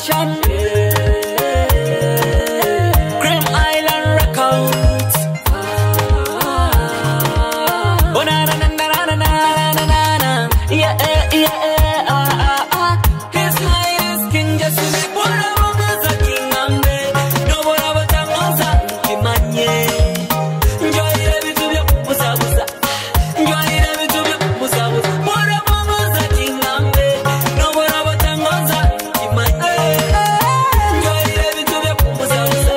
Production. Cream Island Records. Oh na na na na na na na na na. Yeah yeah yeah ah ah ah. His Highness King Jesse Bora Bongoza King Ambe. No bora batangoza kimanye. Njwalira bitu bya kubuzabuza. Njwalira bitu bya kubuzabuza. Bora bongoza King Ambe. No bora batangoza kimanye. Njwalira bitu bya kubuzabuza.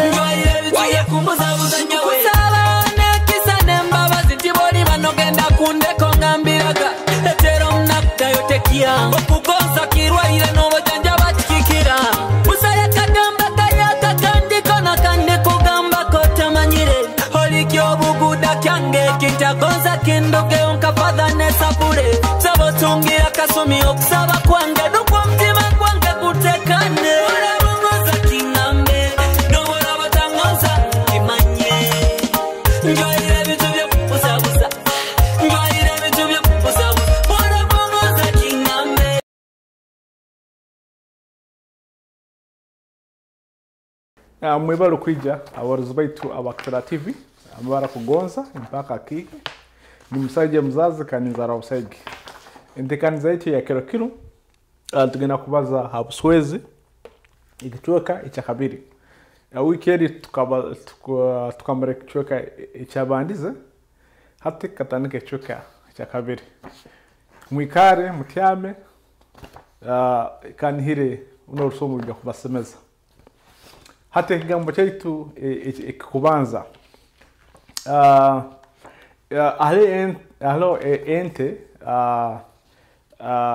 Njwalira bitu bya kubuzabuza nyawe. Kusaba nekisa nembabazi tiboli banogenda kundeko ngambiraga. Etero mnakutayotekia. Okugonza kirwalira n'obujanja bakikira. Busaya kagamba kayaka kandiko nakandi kugamba kotamanyire. Olikyo obuguda kyange kitagonza kinduge onkafadha nesapule. Sabotungira kasumi okusaba kwange nukwo omutima gwange gutekane. Olabongoza kingambe n'obulabatangoza kimanye. Njwalira ebintu byokubuzabuza. Njwalira ebintu byokubuzabuza. Olabongoza kingambe. Mwebale kwija abarozi baitu abakira TV amabara kugonza mpaka kiki ni musajja muzazi kandi nzara busaigi entekaniza yaitu ya kiro kiro tugenda kubaza ha buswezi ekicweka ekyakabiri. Wiki eri tukamara ekicweka ekyabandize, hati katandika ekicweka ekyakabiri. Mwikare mutyame, kanihire uno orusomo rujja kubasemeza. Hati ekigambo kyaitu ekikubanza, hariho ente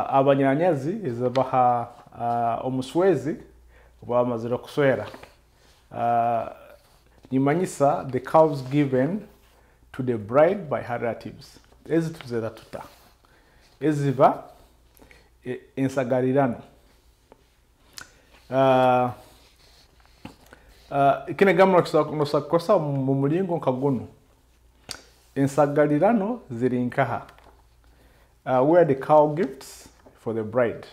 abanyanyazi ezibaha omuswezi bamazire kuswera. Nimanyisa the cows given to the bride by her relatives. Ezi tuzera tuta eziba ensagarirano. Kine gambo nosakukosa mu mulingo nka guno. Ensagalirano ziri nkaha? Where the cow gifts for the bride.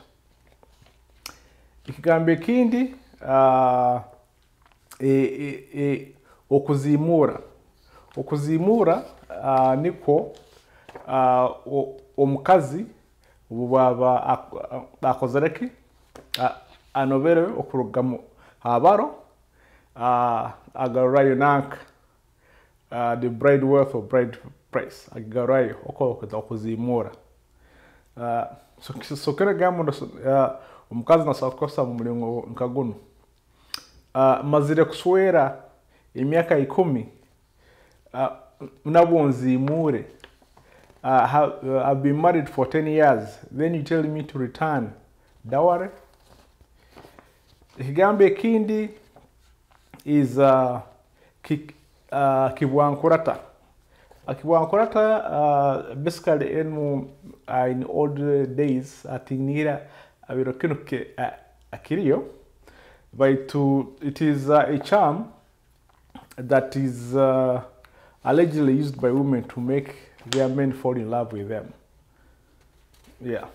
Ekigambo ekindi, okuzimura. Okuzimura nikwo omukazi bwaba akozere ki anobere okuruga mu habaro, agarurayo nanka the bride worth or bride price agarurayo oko okuzimura. So kino gambo omukazi nasobola mu mulingo nka guno. Mazire kuswera emyaka 10, nabwo nzimure. I've been married for 10 years, then you tell me to return dowry. Ekigambo ekindi is kibwankurata. Kibwankurata, basically in old days atinira abiro kino ke akiriyo, but it is a charm that is allegedly used by women to make their men fall in love with them. Yeah.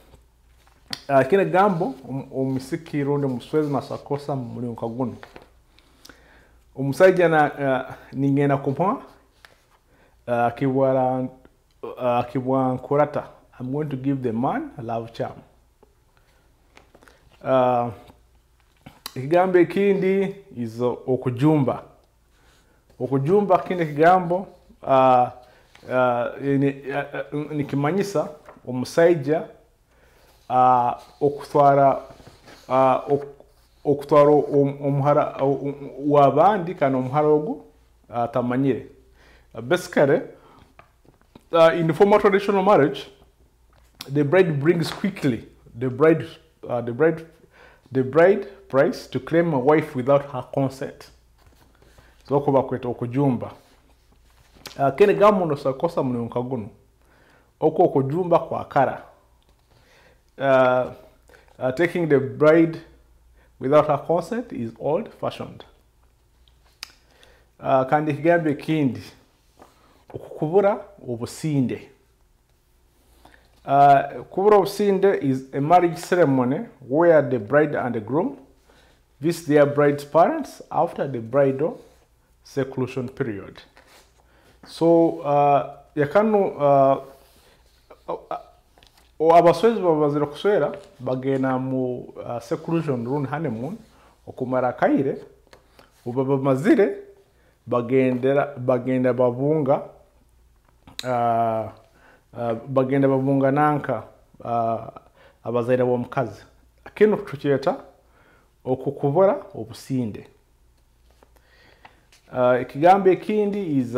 Kine gambo omusiki rundi omuswezi nasakosa mu mulingo nka guno. Omusajja na ningenda kumuha kibwankurata. I'm going to give the man a love charm. Ekigambo ekindi is okujumba. Okujumba kindi kigambo nikimanyisa omusajja okutwara okutwara omuhara w'abandi kandi omuhara ogu atamanyire. Basically, in the formal traditional marriage, the bride brings quickly the bride price to claim a wife without her consent. So okuba kweta okujumba. Kene gambo nosakosa mulingo nka guno. Oko okujumba kwa kara. Taking the bride without her consent is old fashioned. Kandi ekigambo ekindi, okukubura obusinde. Kubura obusinde is a marriage ceremony where the bride and the groom Visit their bride's parents after the bridal seclusion period. So yakanu abaswezi babazire kuswera bagenda mu seclusion rundi honeymoon okumara akaire. Obu bamazire bagenda babunga bagenda babunga nanka abazaire b'omukazi. Kinu tukyeta okukubura obusinde. Ekigambo ekindi is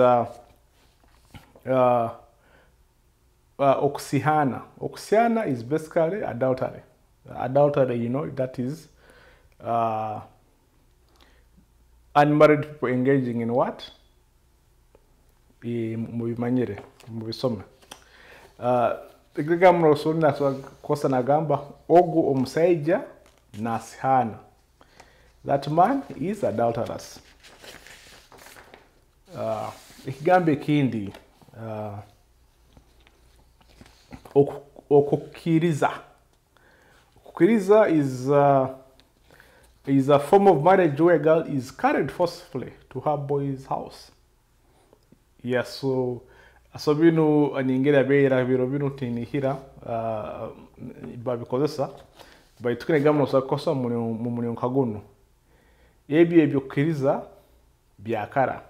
okusihana. Okusihana is basically adultery. Adultery, you know, that is unmarried people engaging in what? Mubimanyire, mubisome. Ekigambo kosa nagamba ogu omusaija nasihana. That man is adulterous. Ekigambo ekindi okukiriza. Okukiriza is a form of marriage where a girl is carried forcefully to her boy's house. Yes, so binu ningera beera biro binu tinihira babikozesa baitu kine gamno sakosa mu mulio kaguno. Ebyo ebyokiriza byakara.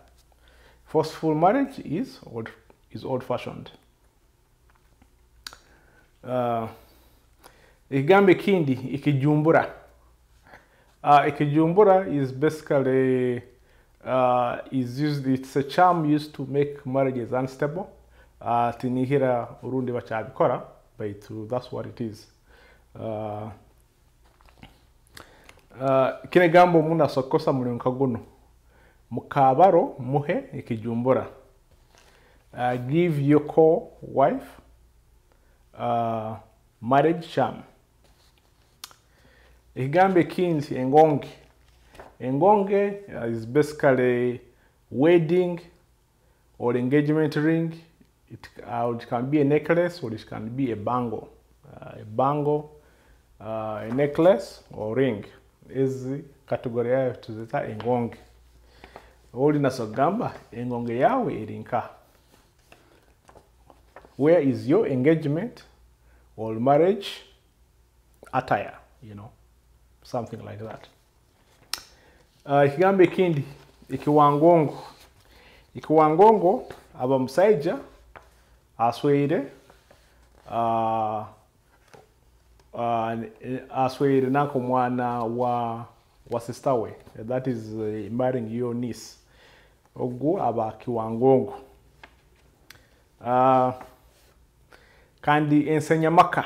Forceful marriage is old fashioned. Ekigambo ekindi ikijumbura. Ikijumbura is basically is used, it's a charm used to make marriages unstable. Tinihira urundi bachabikora, but that's what it is. Kine gambo muna sokosa mulio nkaguno. Mukabaro muhe ikijumbura. Give your co-wife marriage charm. Ekigambo ekindi engonge. Engonge is basically wedding or engagement ring. It can be a necklace or it can be a bangle. A bangle, a necklace or ring. Ezi category yayo tuzita engonge. Oli nasogamba engonge yawe erinka. Where is your engagement or marriage attire, you know, something like that. Ekigambo ekindi ikiwangongo. Ikiwangongo aba musaija asweire asweire nako mwana wa sister we, that is marrying your niece. Ogu aba kiwangongo. Kandi ensenyamaka.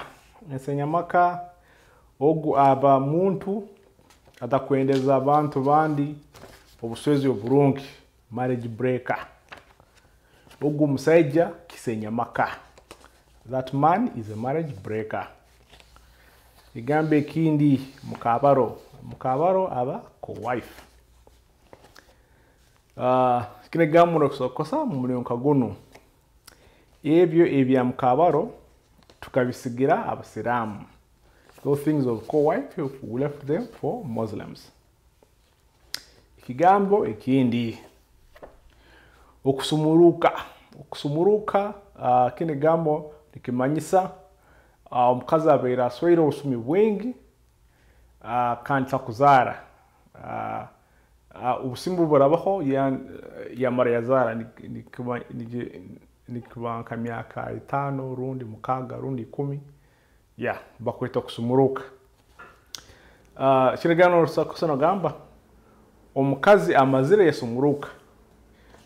Ensenyamaka ogu aba muntu atakwendeza abantu bandi obuswezi oburungi, marriage breaker. Ogu musaija kisenyamaka. That man is a marriage breaker. Ekigambo ekindi mukabaro. Mukabaro aba co-wife. Kine gambo nokusokosa mu nkaguno. Ebyo ebya mukabaro tukabisigira abasiramu. Those things of co-wife, we left them for Muslims. Ekigambo ekindi okusumuruka. Okusumuruka kine gambo nikimanyisa omukazi abeera asweire obusumi bwingi kandi takuzaara. Obusimbu burabaho yamara yazaara nikiba nka myaka 5 rundi 6 rundi 10. Yeah, bakweta kusumuruka. Kiragano rusakusano gamba omukazi amazire yasumuruka.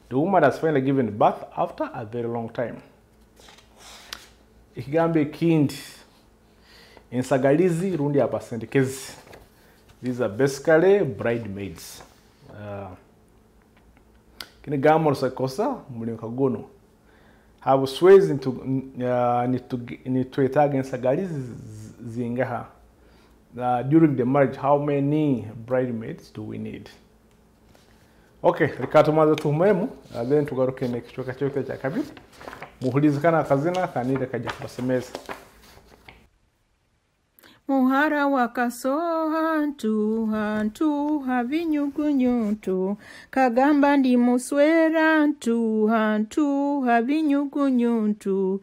The woman has finally given birth after a very long time. Ekigambo ekindi ensagalizi rundi abasendekezi. These are basically bridesmaids. Kine gambo rusakosa muri kagono. Habuswezi nituetaga ensagalizi zingaha. During the marriage, how many bridesmaids do we need? Okay, reka tumaze tuhumemu, then tugaruke n'ekicweka ky'ekyo kya kabiri. Muhulizikana akazina kanire kajja kubasemeza. Muhara wa Kasoha ntuha ntuha binyugunyuntu kagamba ndi muswera ntuha ntuha binyugunyuntu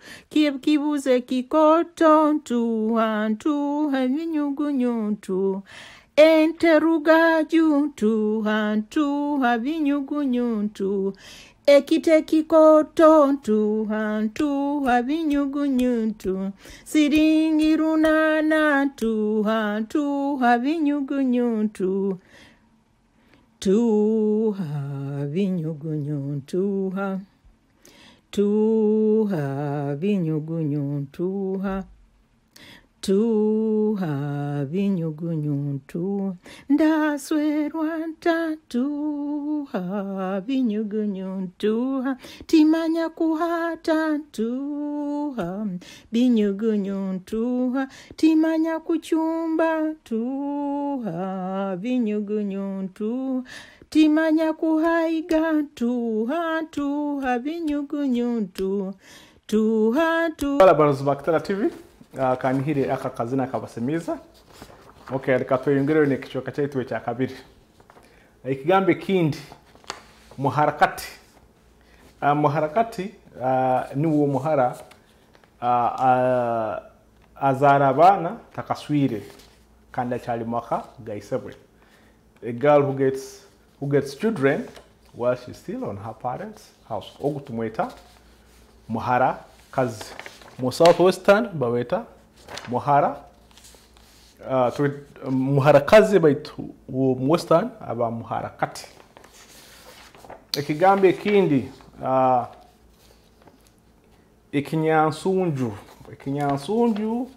kibuze kikoto ntuha ntuha binyugunyuntu ente rugaju ntuha ntuha binyugunyuntu ekite kikoto ntuha ntuha binyugunyuntu siringi 8 ntuha ntuha binyugunyuntu tuha binyugunyuntuha tuha binyugunyuntuha tuha binyugunyuntu ndaswerwa ntatuha binyugunyuntuha timanya kuhata ntuha binyugunyuntuha timanya kuchumba tuha binyugunyuntu timanya kuhaiga ntuha ntuha binyugunyuntu tuha tu Bala Bakitara TV kanihire aka kazina kabasemiza. Okay, reka tweyongereyo n'ekicweka kyaitu ekya kabiri. Ekigambo ekindi muharakati. Muharakati niwo muhara azaara abaana takaswire kandi akyali mwaka gaisebwe. A girl who gets children while she's still on her parents' house. Ogu tumweta muhara kazi. Mu Southwestern baweta muhara muharakazi, baitu mu Western aba muharakati. Ekigambo ekindi ekinyansunju. Ekinyansunju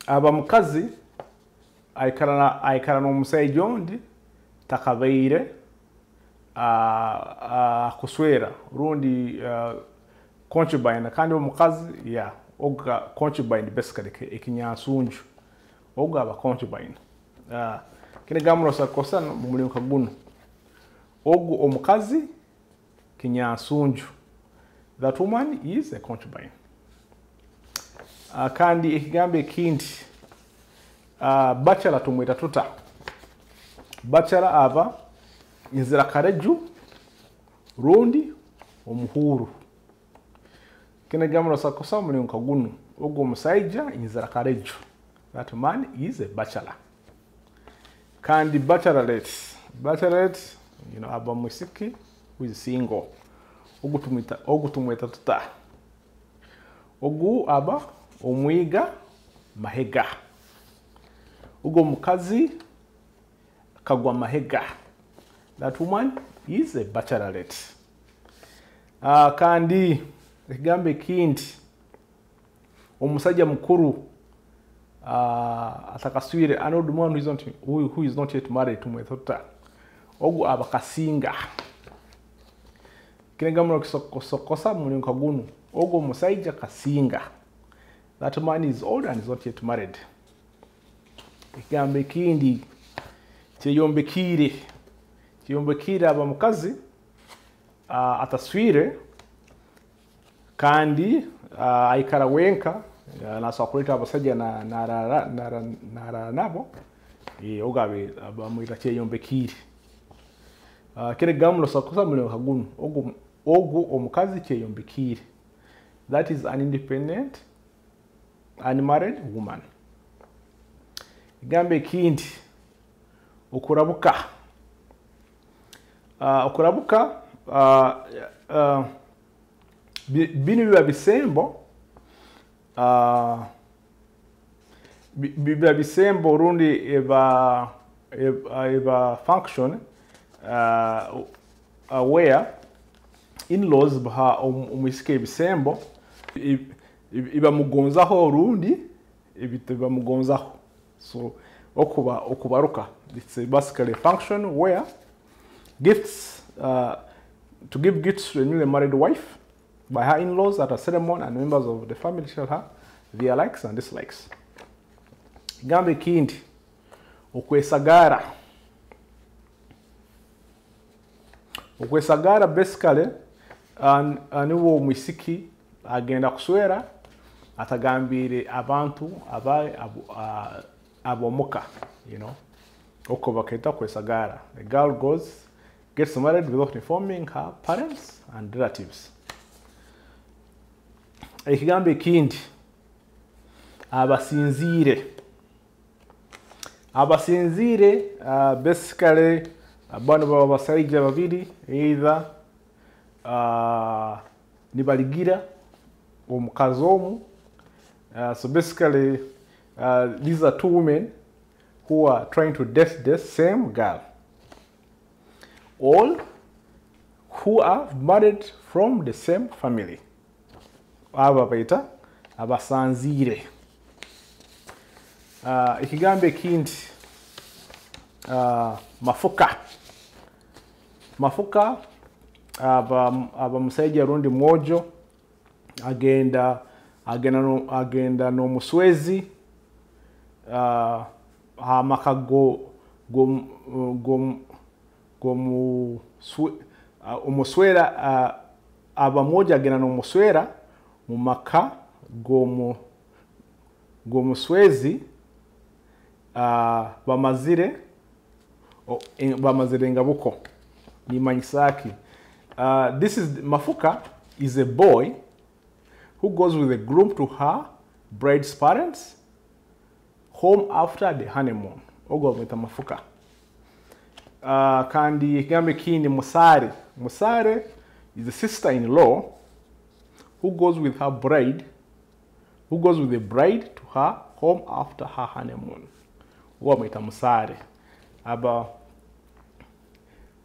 aba mukazi aikara n'omusaija ondi takabaire kuswera rundi concubine, kandi omukazi ya oga concubine, basically ekinyansunju ogu aba concubine. Kine gamurosa kosa mu mulingo guno, ogu omukazi kinyansunju, that woman is a concubine. Kandi ekigambo ekindi bachelor tumwita tuta? Bachelor aba inzirakareju rundi omuhuru. Kine gamurosa kosa mulingo guno, ogu omusaija inzirakareju, that man is a bachelor. Kandi bachelorette, bachelorette aba mwisiki who is single. Ogu tumwita tuta? Ogu aba omwiga mahega. Ogu omukazi kagwa mahega, that woman is a bachelorette. Kandi ekigambo ekindi omusajja mukuru atakaswire, an old man who is not yet married, tumweta tuta? Ogu aba kasinga. Kinegamuro kisokosa mulingo guno, ogu omusajja kasinga, that man is old and is not yet married. Ekigambo ekindi kyeyombekiire. Kyeyombekiire aba mukazi ataswire kandi aikara wenka, nasobola kuleeta abasajja narara nabo. Ogu bamwita kyeyombekiire. Kire gamulo sakosa mulingo guno, ogu omukazi kyeyombekiire, that is an independent unmarried woman. Ekigambo ekindi okurabuka. Okurabuka bino biba bisembo biba bisembo rundi eba function where in-laws baha omwisiki ebisembo ibamugonzaho rundi bamugonzaho. So okuba okubaruka, it's basically a function where gifts to give gifts to a newly married wife by her in-laws at a ceremony, and members of the family tell her their likes and dislikes. Gambe ekindi okwesagara. Okwesagara basically niwo omwisiki agenda kuswera. Atagambire abantu abomuka, oko baketa kwesagara. The girl goes, gets married without informing her parents and relatives. Ekigambo ekindi, abasinziire. Abasinziire, basically bano baba basaija babiri, either nibaligira omukazi omu. So basically these are two women who are trying to date the same girl, all who are married from the same family. Aba baita abasanziire. Ekigambo ekindi, mafuka. Mafuka aba musaija rundi mwojo agenda n'omuswezi, amaka omuswera, aba mwojo agenda n'omuswera mu maka g'omuswezi, bamazire engabuko. Nimanyisaki. This is mafuka is a boy who goes with the groom to her bride's parents home after the honeymoon. Ogwo bamwita mafuka. Kandi ekigambo ekindi, musare. Musare is the sister-in-law who goes with her bride, who goes with the bride to her home after her honeymoon. Ogwo bamwita musare. Aba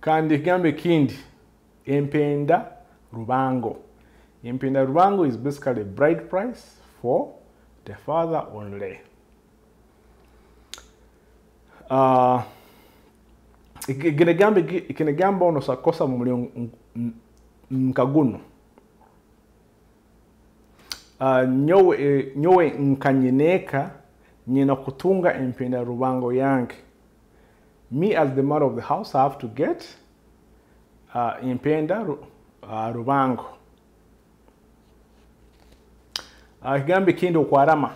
kandi ekigambo ekindi, empenda rubango. Empenda rubango is basically a bride price for the father only. Ikinegambo ono sakosa mulio nkaguno. Nyowe nkanyineka nyina kutunga empenda rubango yange. Me as the mother of the house, I have to get empenda rubango. Ekigambo ekindi, okwarama.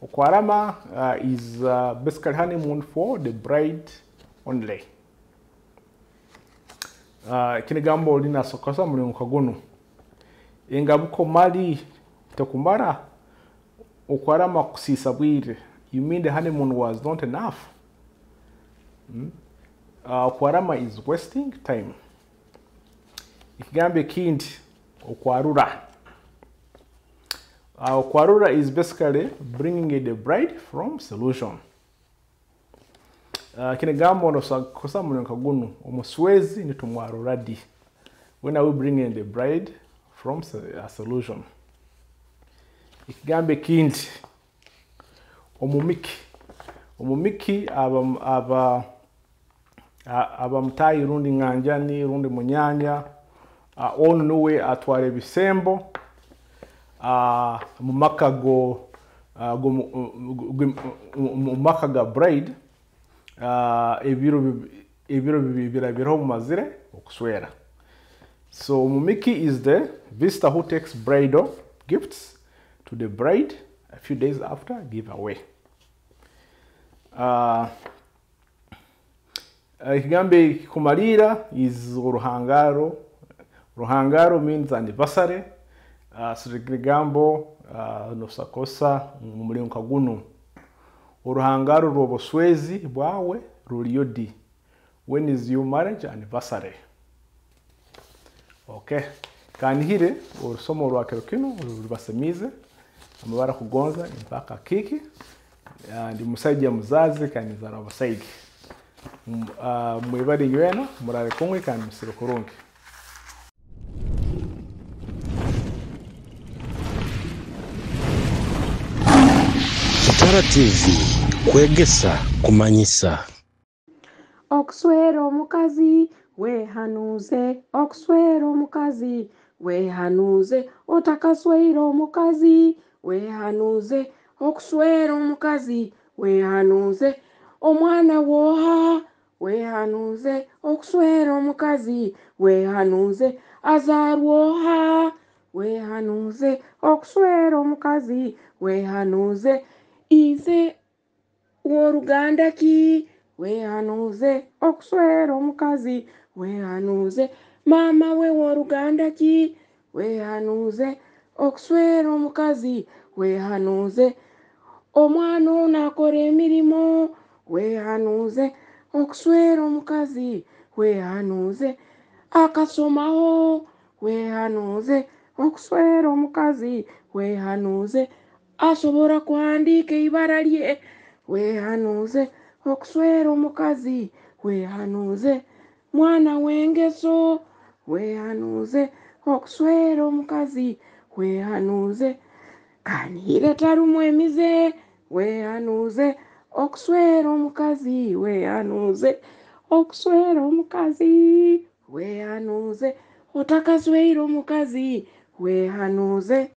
Okwarama is basically honeymoon for the bride only. Kinigambo linasokosa muri nkaguno. Engabuko mali tekumara okwarama kusisa bwire. You mean the honeymoon was not enough? Okwarama is wasting time. Ekigambo ekindi, okwarura. Okwarura is basically bringing the bride from solution. Kinigambo no sakosa muri nkaguno. Omuswezi nitumwarura di. When are we bringing the bride from a solution? Ekigambo ekindi, omumiki. Omumiki aba mutayi rundi nganjani rundi munyanya. Ono nuwe atwara ebisembo, mu maka mu maka ga bride, ebiro birabiraho mumazire okuswera. So omumiki is the visitor who takes bridal gifts to the bride a few days after giveaway. Ekigambo kumalira is uruhangaro. Ruhangaro means anniversary. So ekigambo nosakosa muri nkaguno. Uruhangaro rw'obuswezi bwawe ruriyo di. When is your marriage anniversary? Okay. Kanihire urusomo rwa kero kino rubasemize amabara kugonza mpaka kiki. Ndi musajja muzazi kandi nzara abasaigi. Mwebale nywena murare kumwe kandi musire kurungi. Kitara TV kwegesa kumanyisa. Okuswera omukazi wehanuze, okuswera omukazi wehanuze, otakaswera omukazi wehanuze, okuswera omukazi wehanuze, omwana woha wehanuze, okuswera omukazi wehanuze, azarwoha Weehanuuze okuswera omukazi, weehanuuze. Ise w'oruganda ki? Weehanuuze okuswera omukazi, weehanuuze. Maama we w'oruganda ki? Weehanuuze okuswera omukazi, weehanuuze. Omwana ono akora emirimo, weehanuuze okuswera omukazi, weehanuuze. Akasomaho, weehanuuze okuswera omukazi, weehanuuze. Asobora kuhandiika ibara lye, weehanuuze okuswera omukazi, weehanuuze. Mwana w'engeso, weehanuuze okuswera omukazi, weehanuuze. Kaniire tarumu emize, weehanuuze okuswera omukazi, weehanuuze. Okuswera omukazi, weehanuuze. Otakasweire omukazi, weehanuuze.